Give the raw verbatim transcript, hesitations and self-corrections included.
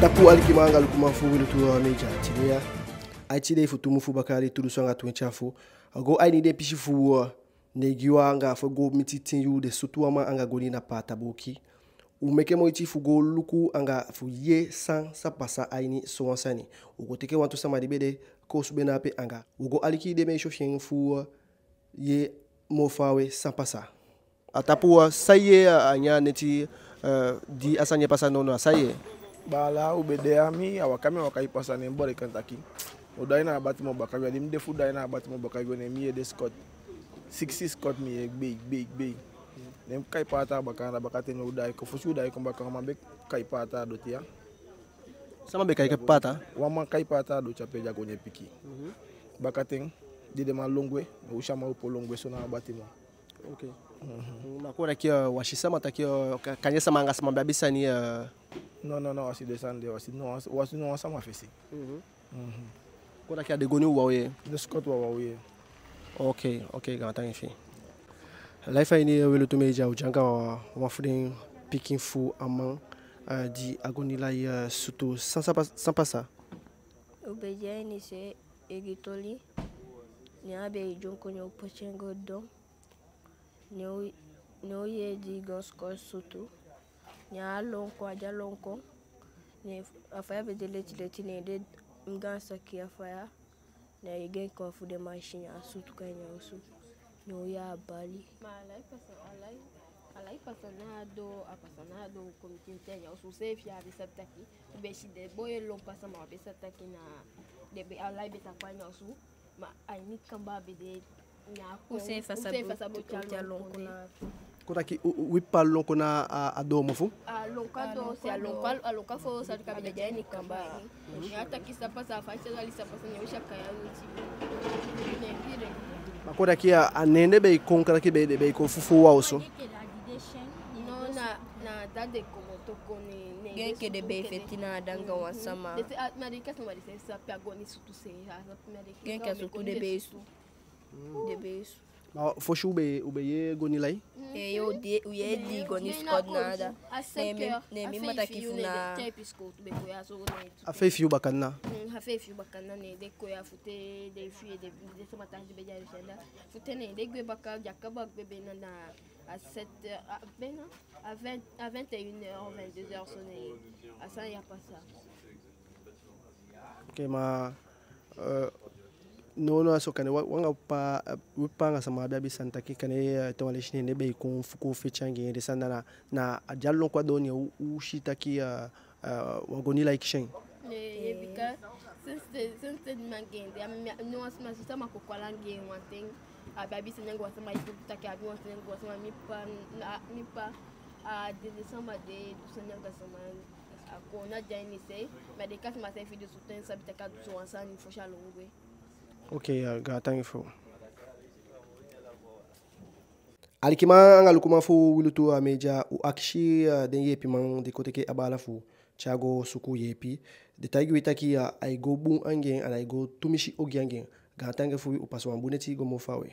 Tapu alikiman anga lukuman fu Wilutu Media. Tide ya, aiti dei fu tu mun fu baka yali tu dunsu anga twenti a fo, a go a ini den pisi fu, uh, neigi yuu anga fu go miti tin yuu den sutu wan man anga goni na Paata Booki. U meke moiti fu go luku anga fu yee san sa pasa a ini sowan sani. U go teke wantu sama di be de koosube na ape anga u go aliki den meisyo fi en fu, uh, yee moo fawe san pasa. A tapu, uh, san i yee, uh, a ini a neti, uh, di a sani e pasa nownow, a san i yee? Baala, u be de ya, mi a waka, mi a waka e pasa, ne mi boli kan taki u daai na a bâtiment baka gwe. Di mi de fu daai na a bâtiment baka gwe, ne mi yee den schot. Siksi schot mi yee, gbei, gbei, gbei. Ne mi kai paata a baka, na bakaten u daai kon. Fosi u daai kon baka, wan man be kai paata a doti ya. Sama be kai paata? Wan man kai paata a doti ape, di a goni e piki. Bakaten di den man lon gwe, ne u si a man opo lon gwe so na a bâtiment. Ok. Mhm. Ma kon taki, uh, u á si sama taki, uh, ka-, kande sama anga sama be abi sani, uh. Non, non, non, u á si den sani de, u á si, non, u á si, u á si no wan sama fesi. Mhm. Mhm. Kon taki a den goni wawan u yee? Den schot wawan u yee. Ok, ok, gaantangi fi i. Live a ini Wilutu Media, u de anga wan fu den pikin fu a man, uh, di a goni lai, uh, sutu. San, san pas-, san pasa? U be de a ini se e gi toli, ne a be e dyonko, ne u poti en go doo. Ne u, ne u yee di gunshot sutu. Ne a lon kon, a di a lon kon, ne a faya be de leti leti, ne den gaan saki a faya, ne a e gi en kon fu den machine, a sutu kon a ini a osu. Ne u yee a bali. Ma a lai pasa, a lai, a lai pasa na a doo, a pasa na a doo kon miti a ini a osu seefi, a be sabi taki u be si den boi e lon pasa, ma a be sabi taki na den be, a lai be sa kon a ini a osu. Ma a ini kamba a be de, na u seefi á sabi u, u te a lon kon na. Kon taki u, u, u pasa lon kon na a, a doo mofu? A lon kon a doo, se a lon kon, a lon kon fo, sa du ka be de a ini kamba. Ne a taki san pasa, fa i si a lai san pasa, ne u si a kai a luti. Ne pire. Ma kon taki a, a nen den be e kon, kon taki be, den be e kon fu fuu a osu. Non, na, na da den komoto kon, ne, ne den sutu, den be e feti na a danga wan sama. Den se, a, na den kisi sama di se, sa pe a goni sutu se, a, sa pe na den kisi sama sutu, den be e sutu. Den be e sutu. Ma fosi u be, u be yee goni lai? Ee, u yee di goni schot na anda. Ne mi, ne mi man taki fu na. A feifi yuu bakadina. Mm, a feifi yuu bakadina ne den kon ya fu te den fii den, den sama taki den be de a den si anda. Fu te ne den gwe baka, di a kaba gwe be na, na a sept heures, a, be na a vingt, a vingt et une heures, vingt-deux heures so ne a sani ya pasa. Ok, ma, euh, non, non, a so kande wan, wan anga pa, euh, u pa anga sama be abi sani taki kande, euh, te wan leisi ne den be e kon fu kon feti anga en, den sani, na, na a di a lon kon a doo ne u, u si taki, euh, euh, wan goni lai kisi en. Ee, bika sensi, sensi di mi anga en de, a mi, mi, no, wan sama, sama kon kwali anga en wan ten, a be abi sani anga wan sama, i si taki a abi wan sani anga wan sama, mi pa, na, mi pa, a den sama de du sani anga sama, a kon na di a ini se, ma den kisi sama seefi du sutu, den sabi taki a du so wan sani fosi a lon gwe. Ok, ya, gaantangi fu. Alikiman anga lukuman fu Wilutu Media, u akisi, eh, den yeepiman di kon teke a baala fu u tyai go suku yeepi. Den taigi wi taki, eh, ai go bun anga en, anga ai go tumisi ogii anga en. Gaantangi fu wi, u pasa wan bun neti go moo fawe.